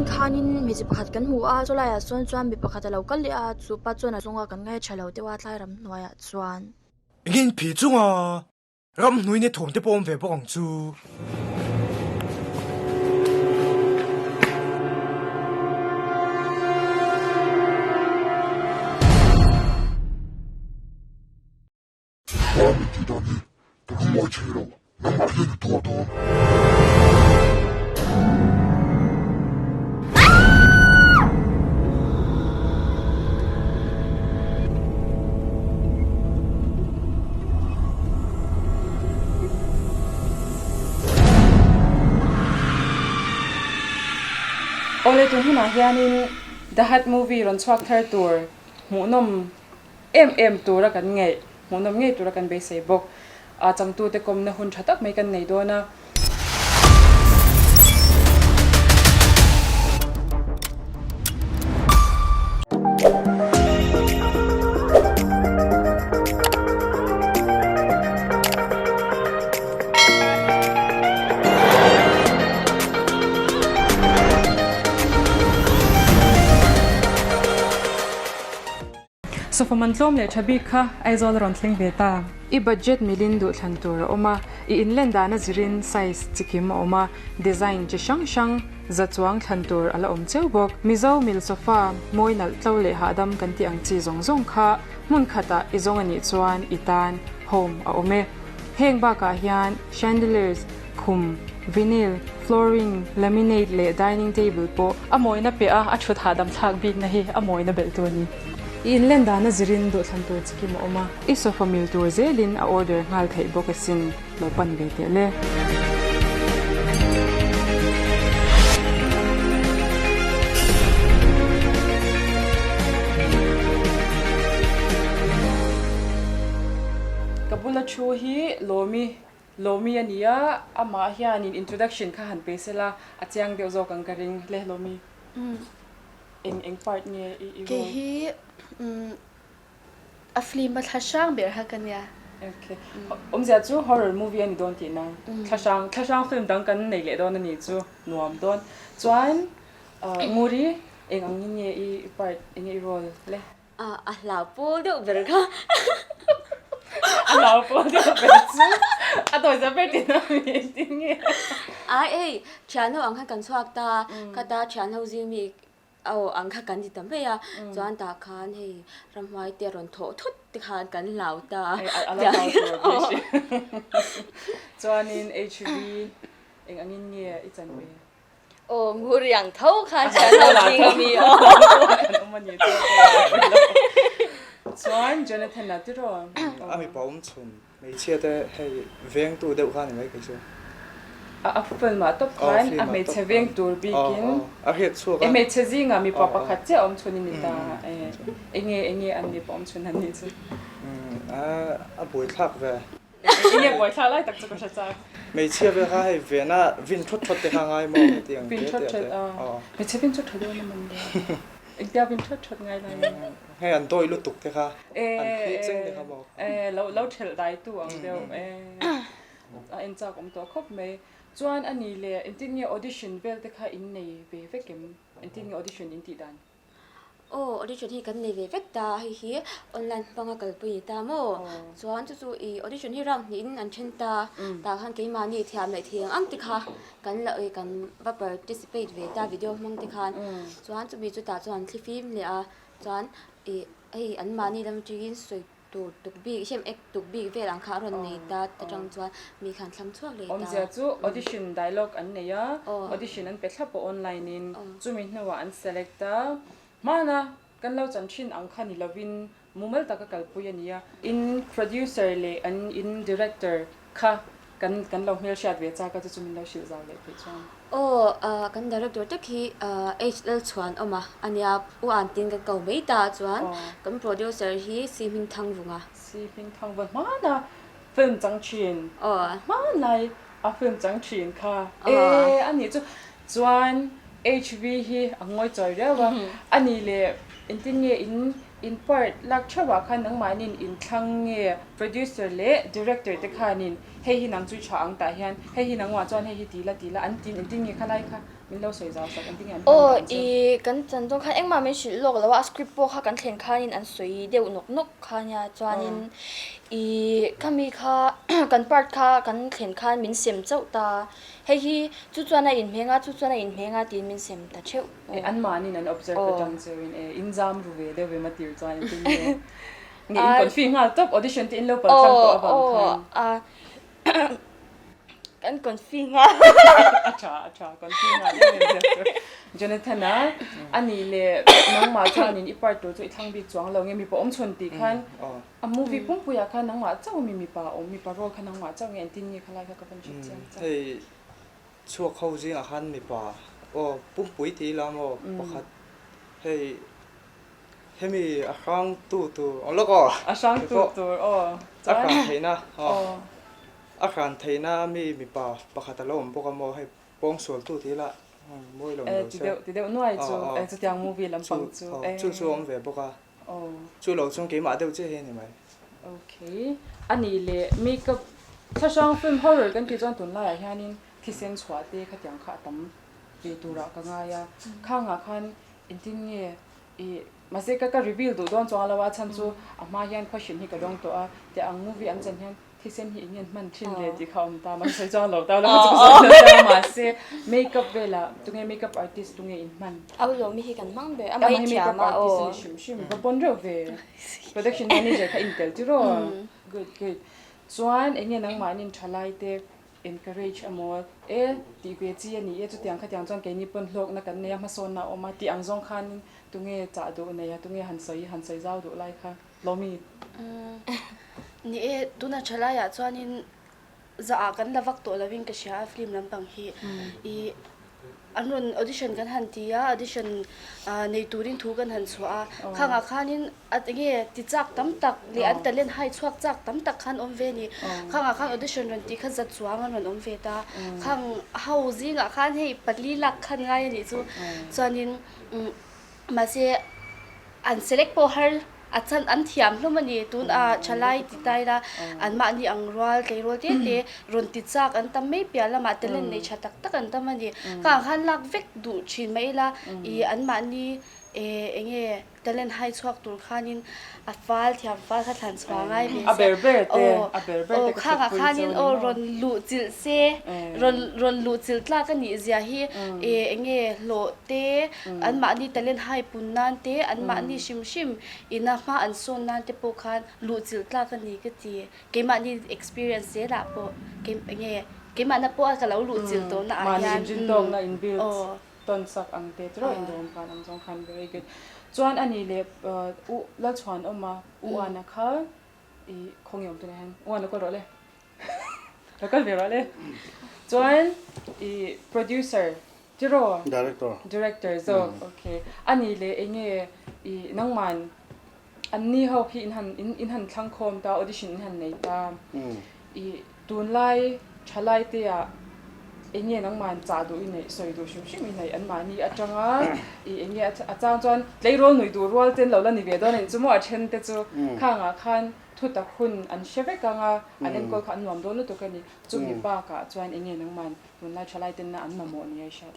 sawn khanin hmeichhe pakhat kan hmu a saw laiah sawn chuan mi pakhat alo kal leh a chupa chuan a zawnga kan ngaih tha lo deuh a tlai ramhnuaiah chuan. Engin phi chunga ramhnuai ni thawm te pawh awm ve bawk ang chu. Pa min tih dan hi ka lungawi thei lo, nangmah hian i tuar dawn. Awle tun hunah hianin The Hut movie rawn chhuak thar tur hmuhnawm em em tura kan ngaih hmuhnawm ngei tura kan beisei bawk. A changtute kawmna hun tha tak mai kan nei dawn a. Sofa man tlawm leh tha bik kha Aizawl a rawn thleng ve ta. I budget milin duhthlan tur a awm a, i inlen dana zirin size chi kim a awm a, design chi hrang hrang za chuang thlan tur a la awm cheu bawk. Mizo mil sofa mawi nalh tlo leh hahdam kan tih ang chi zawng zawng kha hmun khatah i zawng a nih chuan i tan home a awm e. Heng bakah hian chandeliers, khum, vinyl, flooring, laminate leh dining table pawh a mawina piah a, a thut hahdam thlak bikna hi a mawina belh tu a ni. I inlen dana zirin duhthlan tur chi kim a awm a, i sofa mil tur zelin a order nghal theih bawk asin, lo pan ve teh le. Ka bula thu hi Lawmi Lawmi a ni a, amah hianin introduction kha han pe sela a chiang deuh zawk ang ka ring hle Lawmi. Eng eng part nge i i role? Kei hi a film a thla hrang ber kha ka nia. Okay. Awmzia chu horror movie a ni dawn tihna. Thla hrang thla hrang film dang kan nei leh dawn a ni chu nuam dawn. Chuan Nguri eng angin nge i part eng nge i role le? A hlau pawl deuh ber kha. A hlau pawl deuh ber chu a tawi za ber tihna a mi engtin nge? Ai ei, thian ho ang khan kan chhuak ta, khata thian ho zing mi aw ang kha kan ti ta mai a, chuan tah khan hei ramhuai te a rawn thawh thut te khan kan hlau ta. A la hlau tur a ni si. Chuanin HV eng angin nge i chan ve? Aw ngur riang tho kha thian ho zing a mi aw. Kan awm a ni chu Chuan Jonathan a tiraw? A mipa awm chhun hmeichhia te hei vengtu deuh kha ni mai kei chu. A film ah tawp khan a hmeichhe veng tur bikin a hriat chhuak a. Hmeichhe zingah mipa pakhat chiah awm chhun i ni ta. Enge enge an mipa awm chhun an nih chu. A buaithlak ve. Enge buaithlak lai tak chu ka hre chak. Hmeichhia vel kha hei vena vin thawt thawt te kha ngai maw heti ang te te te. Hmeichhe vin thawt thawt dawn a man le. Engtia vin thawt thawt ngai lai nge. Hei an dawi lutuk te kha an khi cheng te kha maw. E lo lo thelh dai tu ang deuh e. A en chak awm tawh khawp mai. Chuan a ni le engtin nge audition vel te kha in nei ve vek em? Engtin nge audition in tih dan? Aw audition hi kan nei ve vek ta hei hi online hmanga kalpui ni ta maw chuan chu chu i audition hi round hnihin an then ta tah khan keimahni thiam leh thei ang ang te kha kan la kan va participate ve ta video hmang te khan chuan chumi chu tah chuan an thlifim leh a chuan ih hei anmahni lam atangin sawi Tur tuk bik, hriam ek tuk bik vel ang kha a rawn nei ta atang chuan mi khan thlam chhuak leh ta. Awmzia chu audition dialogue an nei a, audition an pe thlap a online in, chumi hnuah an select a, hmana kan lo chan thin ang kha ni lovin mumal taka kalpui a ni a. In producer leh an in director kha Kan kan lo hmel hriat ve chak a chu chu min lo hrilh zau leh theih chuan. Aw kan director tak hi HL chhuan awm a ania U An tin kan ko mai ta chuan kan producer hi Si Hming Thang Vunga. Si Hming Thang Vung hmana film chang thin hmanlai a film chang thin kha e anih chu chuan HV hi a ngawi chawi riau a anih leh engtin nge in In part lak theuhah khan nangmahniin in thlang nge producer leh director te khanin hei hi nang chu i tha ang tah hian hei hi nangmah chuan hei hi ti la ti la an tin engtin nge khalai kha. Min lo sawi zau sak engtin nge an hman Aw dan chu? i kan chan dawn khan engmah min hrilh lawk lo a, a script pawh kha kan thlen khanin an sawi deuh nawk nawk kha nia chuanin i khami kha kan part kha kan thlen khan min sem chauh ta hei hi chu chuan a inhmeng a chu chuan a inhmeng a tiin min sem ta theuh E aw. anmahniin an observe Aw. atang chuin e inzam ru ve deuh em a tir chuan engtin nge nge in confi nghal tawp audition te in lo pal tlang tawh Aw avang aw khan. a Kan confi nghal. A tha, a tha, confi nghal em em ziak chu. Jonathan-a, a nih leh nangmah chuanin i part tur chu i thlang bik chuang lo nge mipa awm chhun tih khan a movie pumpuiah khan nangmah chauh mi mipa awm, mipa role kha nangmah chauh nge engtin nge khalai kha ka van hriat chiang chak. Hei chhuak ho zingah khan mipa aw pumpui tih ila maw pakhat hei Hemi a hrang tu tur aw lawk aw. A hrang tu tur aw. A hran theihna aw. A hran theihna mi mipa pakhat a lo awm bawk a maw hei pawngsual tu tih lah mawi lo ni lo se. Ti deuh ti deuh nuai chu chutiang movie lampang chu. Chu chu a awm ve bawk a. Chu lo chuan keimah deuh chiah hi a ni mai. Okay. A nih leh makeup thlahrang film horror kan tih chuan tunlaiah hianin thisen chhuah te khatiang kha a tam ve turah ka ngai a. Khangah khan Engtin nge i mahse ka ka reveal duh dawn chuang lo a chhan chu a hma hian question hi ka dawng tawh a teh ang movie an chan hian thisen hi eng nge an hman thin le tih kha a awm ta mahse sawi chuang lo ta lo chu ka sawi lo ta mahse makeup velah tunge makeup artist tunge in hman Au lo mi hi kan hmang ber a mai thiam a aw artist a ni hrim hrim va pawn reuh ve production manager kha intel tiraw good good chuan eng nge nangmahnin thalai te Encourage emaw e tih ve chi a ni e, chutiang khatiang chuan keini pawn hlawkna kan nei a, hmasawnna a awm a tih ang zawng khanin tunge chah duh nei a, tunge han sawi han sawi zau duh lai kha Lawmi. Ni e, tuna tha laiah chuanin zahah kan la vak tawh lovin ka hria a film lampang hi i An rawn audition kan han ti a, audition nei turin thu kan han chhuah a, khangah khanin a enge ti chak tam tak leh an talent hai chhuak chak tam tak khan awm ve a ni. Khangah khan audition rawn tih kha zat chuang an rawn awm ve ta. Khang ho zingah khan hei pali lak khan ngai a nih chu. Chuanin mahse an select pawh har A chan an thiam hlawm a ni. Tun a thalai ti ta ila anmahni ang rual tleirawl te te rawn ti chak an tam mai piah lamah talent nei tha tak tak an tam a ni. Ka ang khan lak vek duh thin mai ila i anmahni eng nge talent hai chhuak tur khanin a fal thiam fal kha thlan chhuah ngai ve se. Aw khangah khanin aw rawn luh chilh se rawn rawn luh chilh tlak a nih zia hi eng nge hlawh te Anmahni talent hai pun nan te, anmahni hrim hrim ina hma an sawn nan te pawh khan luhchilh tlak a ni ka ti. Keimahni experience zelah pawh kei enge keimahna pawh a ka lo luhchilh tawh na ah Mahni hian inrin tawkna in build aw. tawn sak ang te tiraw indawm khan ang zawng khan very good. Chuan a ni leh u Lalchhuanawma u Ana kha i khawnge awm tunah hian u Ana kawl rawh le. Lo kal ve rawh le. Chuan i producer tiraw? Director. Director zawk okay. Ani leh enge i nangman anni ho khi in han in han thlang khawm ta audition in han nei ta. I tunlai thalai te ah enge nangman chah duh i neih sawi duh hrim hrim i neih anmahni atanga i enge a chang chuan tleirawl nui duh rual ten lo la ni ve dawn a nih chu maw a then te chu khangah khan Thu tak hun an hre vek ang a, an enkawl kha an nuam dawn lutuk a ni. Chumi bakah chuan eng nge nangman tunlai thalai tenna an mamawh ni a i hriat?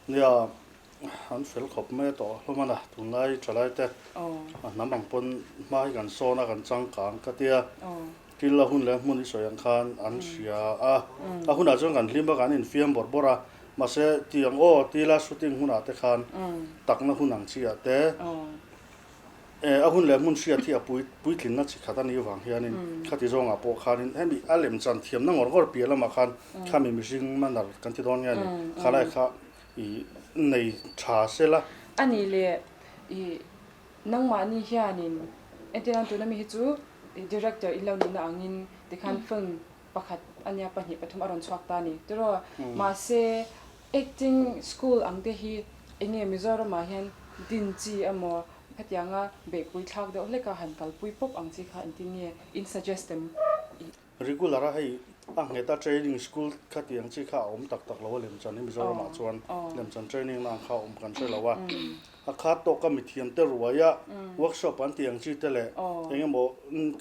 Nia, an fel khawp mai a tawh hlawm a na, tunlai thalai te a hnam ang pawn hma hi kan sawn a, kan changkang ka tia. Thil a hun leh hmun i sawi ang khan an hria a, a hunah chuan kan hlim a, kan infiam bawrh bawrh a, mahse tiang aw tila shooting hunah te khan takna hun ang chi ah te, A hun leh hmun hriat hi a puitlinna chi khat a nih vang hianin khati zawngah pawh khanin hemi a lemchan thiamna ngawr ngawr piah lamah khan khami mihring manner kan ti dawn nge ni khalai kha i nei tha sela. A nih leh i nangmahni hianin entirnan tuna mi hi chu director in lo nihna angin tikhan film pakhat ania pahnih pathum a rawn chhuak ta a ni tiraw mahse Acting school ang te hi enge Mizoramah hian din chi emaw khatianga beihpui thlak deuh hleka han kalpui pawp ang chi kha engtin nge in suggest em i. Regular a hei a nghet a training school khatiang chi kha a awm tak tak lo a lemchan hi Mizoramah chuan lemchan training na ang kha a awm kan hre lo a. A khat tawka mithiam te ruai a workshop an tih ang chi te leh eng emaw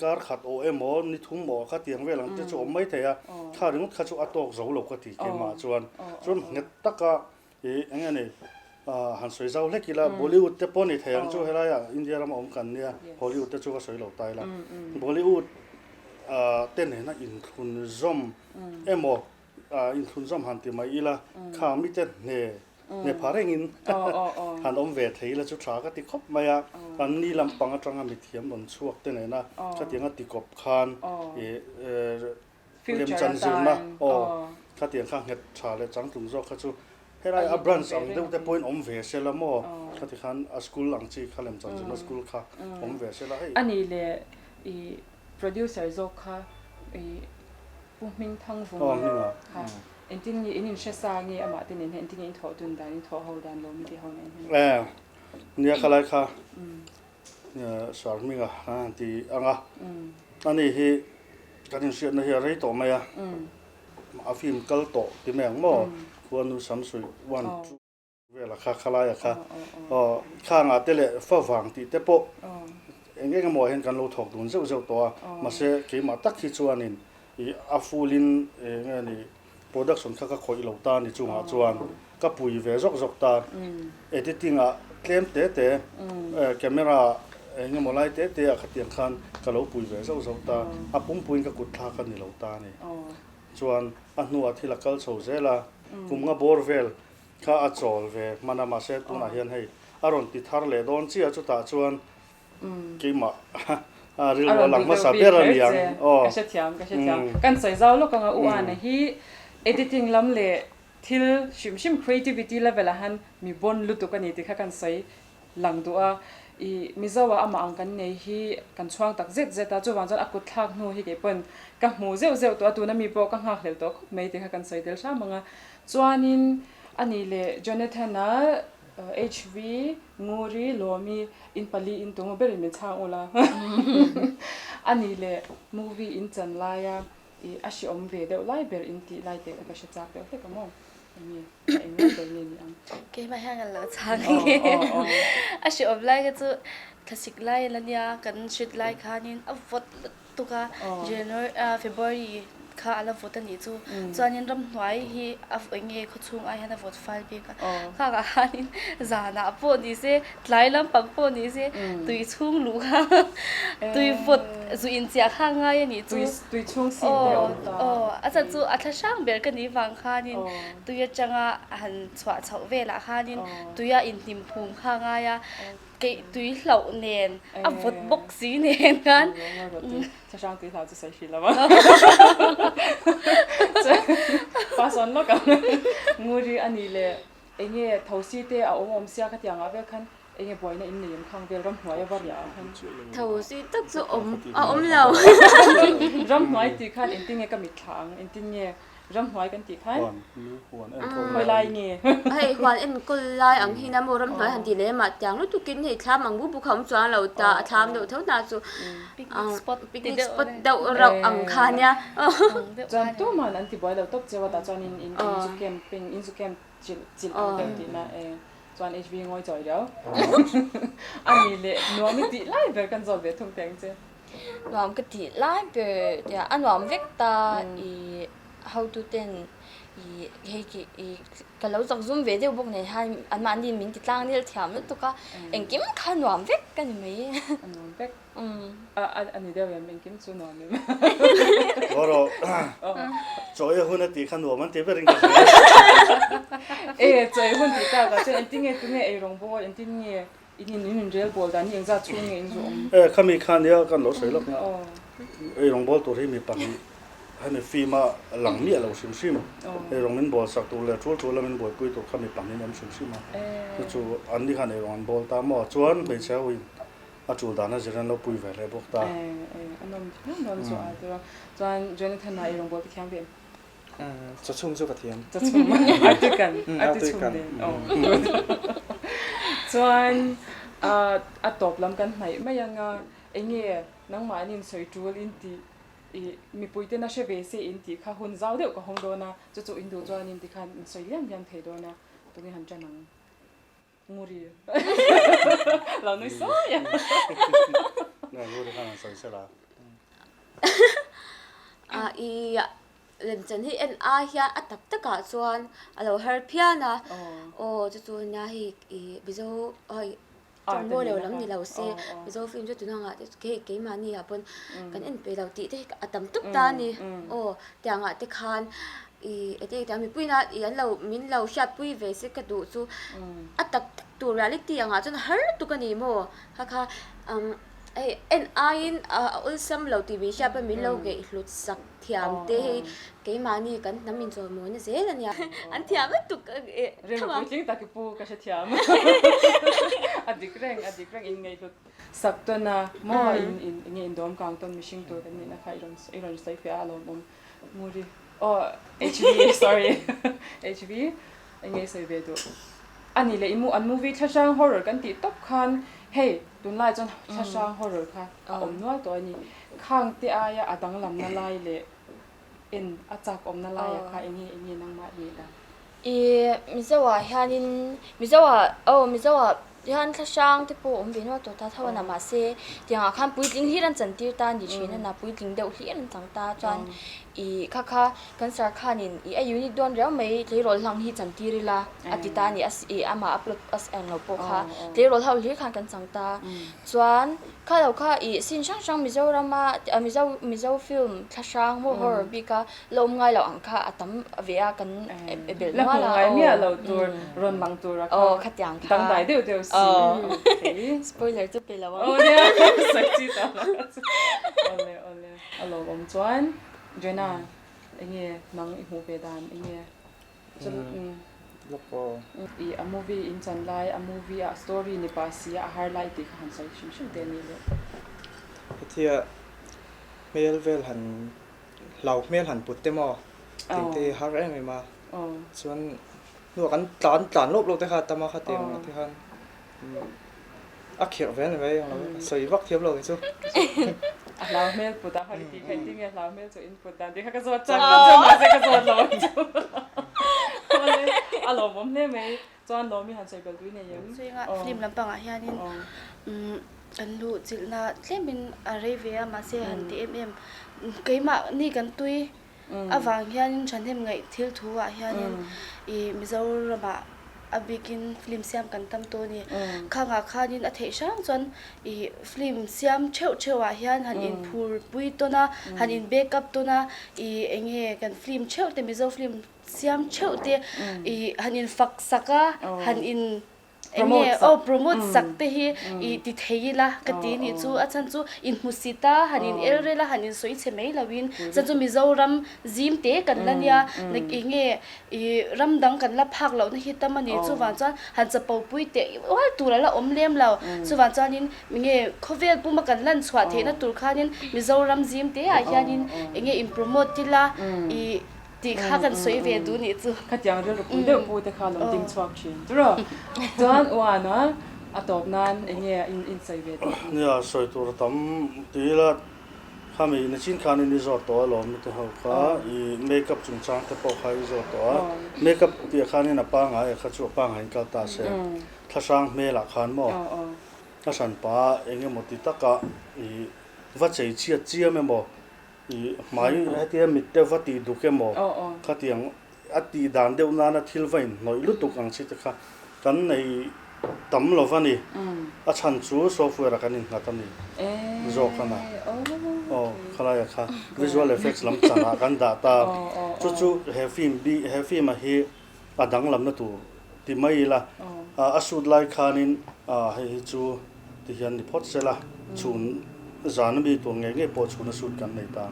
kar khat aw emaw ni thum aw khatiang vel ang te chu awm mai thei a, kha ringawt kha chu a tawk zo lo ka ti keimah chuan. Chuan nghet taka I eng nge ni han sawi zau hlek ila Bollywood te pawh ni thei ang chu helaiah India rama awm kan nia Hollywood te chu ka sawi lo ta ila Bollywood te nena inthlun zawm emaw inthlun zawm han ti mai ila kha mite hne hne pha rengin han awm ve thei ila chu tha ka ti khawp mai a an ni lampang atanga mithiam rawn chhuak te nena khatianga tikawp khan i Lemchan zirna aw khatiang kha nghet tha leh changtlung zawk kha chu helai a branch ang deuh te pawhin awm ve se la maw khati khan a school ang chi kha lemchan zirna school kha awm ve se la hei. A nih leh i producer zawk kha i Pu Hmingthangvunga kha engtin nge in inhre sa nge amah te nen hian engtin nge in thawh dun dan in thawh ho dan lo mi tih ho nen hian. E nia khalai kha Sir Hminga a han ti ang a, ani hi kan inhriatna hi a rei tawh mai a, a film kal tawh ti mai ang maw, Khuanu Samsuih one two vela kha khalaia kha aw khangah te leh fa vang tih te pawh eng eng emaw ah hian kan lo thawk dun zeuh zeuh tawh a, mahse keimah tak hi chuanin ih a full in eng nge ni Production kha ka khawih lo ta ni chungah chuan ka pui ve zawk zawk ta. Editing ah tlem te te, camera eng emaw lai te te ah khatiang khan ka lo pui ve zauh zauh ta. A pumpuiin ka kut thlak a ni lo ta ni. Chuan a hnuah thil a kal chho zel a, kum nga bawr vel kha a chawl ve hman a, mahse tunah hian hei a rawn ti thar leh dawn chiah chutah chuan Keimah a rilru a lang hmasa ber a ni ang. Aw. Ka hrethiam, ka hrethiam. Kan sawi zau lawk anga U Ana hi editing lam leh thil hrim hrim creativity level ah han mi bon lutuk a ni tih kha kan sawi lang duh a. I Mizo ah amah ang kan nei hi kan chhuang tak zet zet a, chuvang chuan a kut thlak hnu hi kei pawn ka hmu zeuh zeuh tawh a, tuna mi pawh ka nghakhlel tawh khawp mai tih kha kan sawi tel hram ang a. Chuanin ani leh Jonathan-a HV, Nguri, Lawmi, in pali in tunga berin min chhang ula. A nih leh movie in chan laia i a hreawm ve deuh lai ber in tih lai teh kha ka hre chak deuh hlek a maw? Eng nge? A eng lai ber nge ni ang? Keimah hian ka lo chhang nge. A hreawm lai kha chu thlasik lai la nia kan hrit lai khanin a vawt lutuk a, January February kha a la vawt a nih chu. Chuanin ramhnuai hi a eng nge khawchhung ai hian a vawt fal bik a. Khangah khanin zanah pawh ni se, tlai lampang pawh ni se, tui chhung luh kha tui vawt zu inchiah kha a ngai a nih chu. Tui chhung sin te a awm ta. Aw, a chan chu a thlahrang ber ka nih vang khanin tui atanga han chhuah chhoh velah khanin tuia inhnim phum kha a ngai a. Keih tui hlauh nen a vawt bawk si nen khan. Thlahrang tui hlau chu sawi hrih lo a. Pass on lawk ang. Nguri a nih leh enge thosi te a awm awm sia khatiang ah vel khan enge buaina in nei em khang vel ramhnuai a va riah ah khan. Thosi tak chu awm a awm lo. Ramhnuai tih khan engtin nge ka mitthla ang engtin nge Ramhnuai kan tih khan khawi lai nge? Hei huan enkawl lai ang hi na maw ramhnuai han tih leh mah tiang lutukin hei thlam ang bu bu kha awm chuang lo ta a thlam deuh tho na chu picnic spot deuh rauh ang kha nia. Chuan tuman an ti buai lo tawp cheu a tah chuan in in zu camping in zu camp chilh chilh ang deuh tihna e chuan HV ngawi chawi riau a ni leh nuam i tih lai ber kan zawt ve thung teng che. Nuam ka tih lai ber tia a nuam vek ta i hotuten i hei ki i ka lo chak zum ve deuh bawk nen hian anmahni min ti tlang nel thiam lutuk a engkim kha nuam vek ka ni mai. A nuam vek a a ni deuh em engkim chu nuam em. Aw rawh chaw ei hun a tih kha nuam an ti ber in ka hria. E chaw ei hun tih tak ah chuan engtin nge tunge ei rawng bawl engtin nge In in in rel bawl dan hi engzat chhung nge in zu awm? E khami kha nia kan lo sawi lawk nga ei rawng bawl tur hi mi pahnih hemi film a lang miah lo hrim hrim ei rawng min bawl sak tur leh tul tul a min buaipui tur kha mi pahnih an awm hrim hrim a chu chu an ni khan ei rawng an bawl ta maw chuan hmeichhe ho in a tul dan a zir an lo pui ve leh bawk ta. E a nawm thiam dawn chu a tura chuan Jonathan a ei rawng bawl te thiam ve em? Chaw chhum chu ka thiam. Chaw chhum arti kan arti chhum nen aw. Chuan a tawp lam kan hnaih mai anga enge nangmahni in sawi tul in tih i mipui ten a hre ve se in tih kha hun zau deuh ka hawng dawn a chu chu in duh chuan in tikhan in sawi liam liam thei dawn a tunge han ṭan ang. Nguri lo nui sawi a. Nge Nguri khan han sawi sela. A i. Lemchan hi en ai hian a tak takah chuan a lo her phian a, aw chu chu nia hei ih Mizo hei tawng mawi lo lam ni lo se Mizo film chu tunah te hei keimahni ah pawn kan en peih lo tih te hi a tam tawp ta a ni, aw tiang ah te khan ih eng eng tiang mipuiin a ih an lo min lo hriatpui ve se ka duh chu a tak tak tur reality ang ah chuan a har lutuk a ni maw kha kha umm hei en aiin a awlsam lo tih min hriat pawn min lo ngaihhlut sak. Thiam te hei keimahni kan hnam inchawimawina zel a nia. An thiam lutuk e. Rilru puitling tak i pu ka hrethiam. A dik reng, a dik reng inngaihhlut sak tawn a maw in in enge indawm kang tawn mihring tur kan nihna kha i rawn i rawn sawi fiah a lawmawm. Muri aw HV sorry HV enge i sawi ve duh. A ni leh i mu an movie thlahrang horror kan tih tawp khan hei tunlai chuan thlahrang horror kha a awm nual tawh a ni. Khang te aia a danglamna lai leh en a chak awmna laia kha enge enge nangmah i nih dan? I Mizo ah hianin Mizo ah aw Mizo ah hian thlahrang te pawh awm ve nual tawh ta tho a na mahse tiangah khan puitling hlir an chantir ta a ni thin a na puitling deuh hlir an chang ta chuan i kha kha kan sir khanin i a unit dawn riau mai tleirawl hlang hi chantir ila a ti ta a ni a i amah a plot a ang lo pawh kha tleirawl ho hlir khan kan chang ta Chuan kha lo kha ih scene hrang hrang Mizorama Mizo Mizo film thla hrang maw horror bik a la awm ngai lo ang kha a tam ve a kan belh La nual hmuh a ngai aw miah lo tur rawn lang tur a kha aw khatiang kha dangdai deuh deuh si aw okay spoiler chu pe lo ang aw nia sawi chi ta lo kha chu awle awle a lawmawm chuan Joanna enge nang i hmuh ve dan enge I a movie in chan lai, a movie a story ni pah si a, a har lai tih kha han sawi hrim hrim teh a ni le. Hetia hmel vel han hlau hmel han put te maw tih te hi har em em a, chuan hnuah kan tlan tlan lawp lawp te kha a tam a khatiang te khan A khirh ve ni mai ang lo, ka sawi vak thiam lo kei chu. A hlau hmel put a, hei tih kha engtin nge hlau hmel chu in put dan tih kha ka zawt chak ta chu mahse ka zawt lo ang chu. Awle, a lawmawm hle mai. Chuan Lawmi han sawi belh tui nei em? Chuinga film lampangah hianin kan luh chilhna tlemin a rei ve a mahse han ti em em. Keimah ni kan tui avang hianin thahnem ngaih thil thu ah hianin ih Mizoramah a bikin film siam kan tam tawh a ni. Khangah khanin a theih hrang chuan ih film siam theuh theuh ah hian han inphur pui tawn a, han in back up tawn a, ih eng nge kan film theuh te Mizo film siam theuh te ih han infak sak a, han in Eng nge aw promote sak te hi i ti thei ila ka ti nih chu a chhan chu in hmusit a han in el rel a han in sawi chhe mai lo in chhan chu Mizoram zim te kan la nia eng nge i ram dang kan la phak loh na hi tam a ni chuvang chuan han chapo pui teh ual tur a la awm lem lo chuvang chuan in eng nge khawvel puma kan lan chhuah theihna tur khan in Mizoram zim te ah hian in eng nge in promote ila i Tih kha kan sawi ve duh nih chu. Khatiang rilru pui deuh pu te kha lo ding chhuak thin chu rawh. Chuan uana a tawp nan eng nge in in sawi ve duh? Nia, sawi tur a tam ti ila khami nichin khan in i zawt tawh alawm mi te ho kha i makeup chungchang te pawh kha i zawt tawh a. Makeup tih ah khanin a pangai a kha chu a pangai in kal ta se. Thlahrang hmelah khan maw a hranpa eng emaw ti taka i va chei chhiat chiam emaw I hmai hetia mit te va tih duk emaw khatiang a tih dan deuh nana thil va inhnawih lutuk ang chi te kha kan nei tam lo va ni. A chhan chu software ah kan innghat a ni zawk a na. Aw khalai ah kha visual effects lam chan ah kan dah ta. Chu chu he film bi he film ah hi a danglamna tur ti mai ila a shoot lai khanin hei hi chu ti hian ni phawt sela chhun zan ami tur ngei ngei pawh chhuna shoot kan nei ta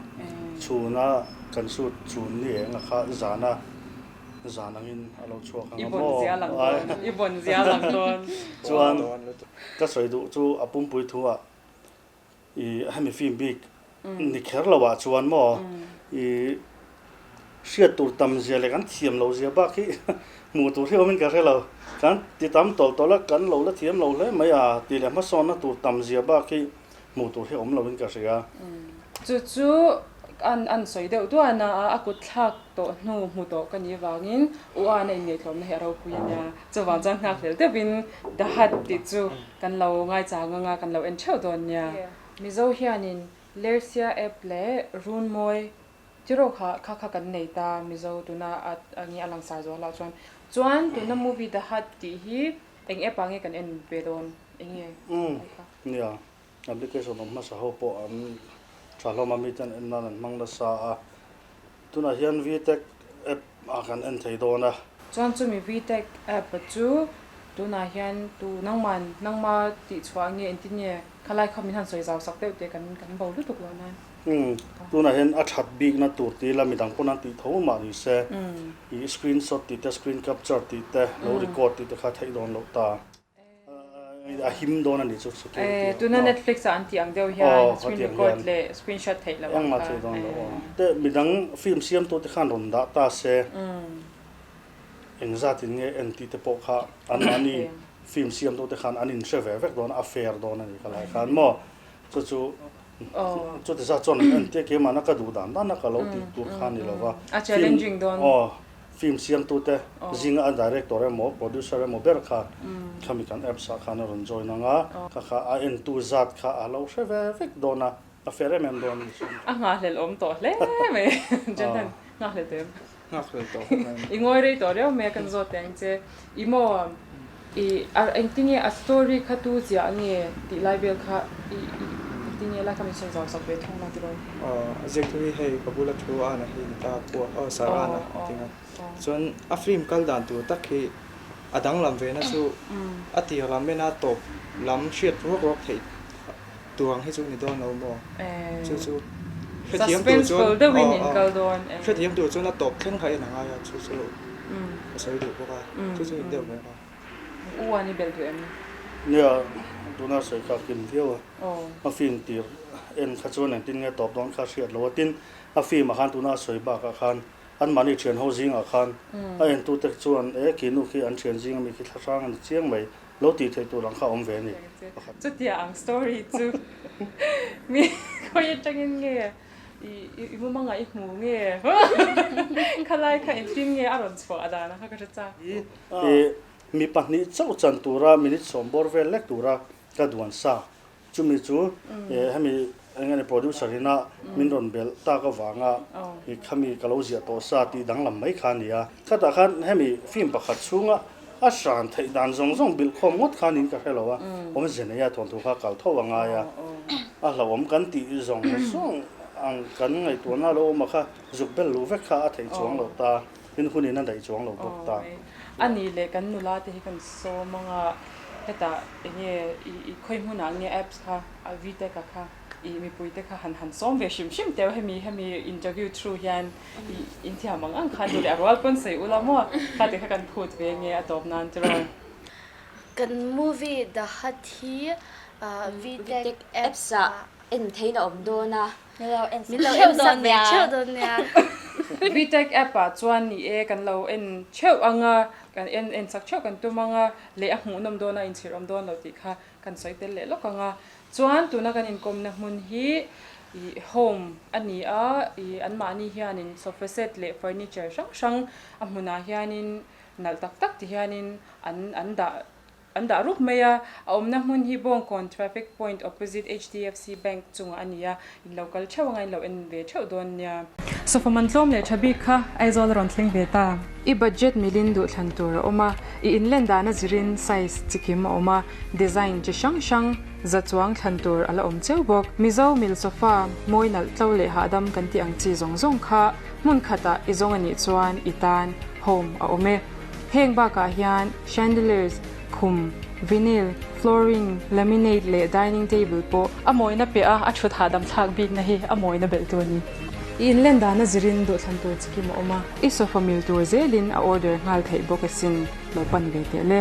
chhuna kan shoot chhun ni eng a kha zana zan angin a lo chhuak ang a maw chuan ka sawi duh chu a pumpui thu ah I hemi film bik ni kher lo ah chuan maw i hriat tur tam zia leh kan thiam lo zia bak hi hmuh tur hi awmin ka hre lo. Kan ti tam tawlh tawlh a, kan lo la thiam lo hle mai a tih leh hmasawnna tur tam zia bak hi hmuh tur hi awm loin ka hria. Chu chu an an sawi deuh duan a, a kut thlak tawh hnu hmu tawh ka nih vangin u an a inngaihtlawmna hi a ropui a nia. Chuvang chuan nghakhlel deuhin The Hut tih chu Kan lo ngaichang anga kan lo en theuh dawn nia. Mizo hianin Lersia app leh Runmawi Tiraw kha kha kha kan nei ta Mizo tuna a nge a langsar zual ah chuan. Chuan tuna movie The Hut tih hi eng app ah nge kan en ve dawn eng nge Umm nia application awm hmasa ho pawh an tha hlawm a miten en nan an hmang nasa a tunah hian VTech app ah kan en thei dawn a. Chuan chumi VTech app chu tunah hian tu nangman nangma tih chhuah nge engtin nge Khalai kha min han sawi zau sak deuh teh kan kan bo lutuk lo nan. Umm, tunah hian a that bikna tur ti ila midang pawn an tih tho mah ni se, i screen shot tih te, screen capture tih te, lo record tih te kha theih dawn loh ta. A him dawn a nih chu security ang. Tuna Netflix ah an tih ang deuh hian screen record leh screen shot theih loh ang kha. Engmah theih dawn loh aw. Te midang film siamtu te khan rawn dah ta se, engzat in nge en tih te pawh kha anmahni Film siamtute khan an inhre ve vek dawn a, a fair dawn a ni ka lai khan maw? Chu chu chuti zat chuan an entir keimahna ka duh dan dana ka lo tih tur kha a ni lo va. A challenging dawn. Aw, film siamtute zinga a director emaw producer emaw ber khan khami kan apps ah khan a rawn join ang a, kha kha a entu zat kha a lo hre ve vek dawn a, a fair em em dawn a ni. A nghahhlelh awm tawh hle mai Jonathan, nghahhlelh tawh em? Nghak hlel tawh khawp mai. I ngawi rei tawh riau mai a kan zawt teh ang che. I maw i a engtinge a story kha tu ziah nge tih lai vel kha i i engtinge lai kha min sawi zau sak ve thung la tiraw? Aw a ziak tu hi hei ka bula thu Ana hi ni ta pua aw Sir Ana a ti nga. Chuan a film kal dan tur tak hi a danglam ve na chu a tir lam ena tawp lam hriat ruak ruak theih tur ang hi chu ni dawn lo maw? Chu chu hrethiam tur chuan hrethiam tur chuan a tawp thleng kha en a ngai a, chu chu ka sawi duh bawk a, chu chu in deuh ve a. U an i belh duh em? Nia, tuna sawi kha a kim viau a, a film tir en kha chuan engtin nge tawp dawn kha a hriat lo a, tin a film ah khan tuna a sawi bakah khan anmahni thian ho zingah khan a entute chuan e kinu khi an thian zing ami khi thlahrang a ni chiang mai Lo tih theih tur ang kha awm ve a ni pakhat. Chutia ang story chu mi khawi atangin nge i mumanga i hmu nge khalai kha engtin nge a rawn chhuah dan a kha ka hre chak. I mi pahnih chauh chan tura minute sawm bawr vel lek tura ka duan sa. Chumi chu hemi eng nge producer ina min rawn belh tak avanga i khami ka lo ziah tawh sa tih danglam mai kha a ni a. Khatah khan hemi film pakhat chhunga a hran theih dan zawng zawng bilh khawm ngawt kha niin ka hre lo a, awmze neia thawnthu kha kal tho a ngai a, a hlauhawm kan tih zawng zawng ang kan ngaihtuahna lo awm a kha zuk bel luh vek kha a theih chuang lo ta, tin hunin a daih chuang lo bawk ta. A nih leh kan nula te hi kan sawm ang a, hetah enge i khawi hmunah nge apps kha VTech a kha i mipui te kha han han sawm ve hrim hrim teu hemi hemi interview through hian i inthiam ang ang khan duh leh a rual pawn sawi ula maw kha ti kha kan phut ve nge a tawp nan tiraw. Kan movie The Hut hi VTech apps ah en theihna awm dawn a. Min lo en Min lo en sak ve theuh dawn nia. VTech app ah chuan ni e kan lo en theuh ang a, kan en en sak theuh kan tum ang a, leh a hmuhnawm dawn a inchhir awm dawn lo tih kha kan sawi tel leh lawk ang a. Chuan tuna kan inkawmna hmun hi ih home a ni a, ih anmahni hianin sofa set leh furniture hrang hrang a hmunah hianin nalh tak tak ti hianin an an dah An dah rup mai a, a awmna hmun hi Bawngkawn Traffic Point opposite HDFC Bank chungah a ni a, in lo kal theuh anga in lo en ve theuh dawn nia. Sofa man tlawm leh tha bik kha Aizawl a rawn thleng ve ta. I budget milin duh thlan tur a awm a, i inlen dan a zirin size chi kim a awm a, design chi hrang hrang za chuang thlan tur a la awm cheu bawk. Mizo mil sofa mawi nalh tlo leh hahdam kan tih ang chi zawng zawng kha hmun khatah i zawng a nih chuan i tan home a awm e. Heng bakah hian chandeliers, khum, vinyl, flooring, laminate leh dining table pawh a mawina piah a, a thut hahdam thlak bikna hi a mawina belh tu a ni. I inlen dana zirin duhthlan tur chi kim a awm a, i sofa mil tur zelin a order nghal theih bawk asin lo pan ve teh le.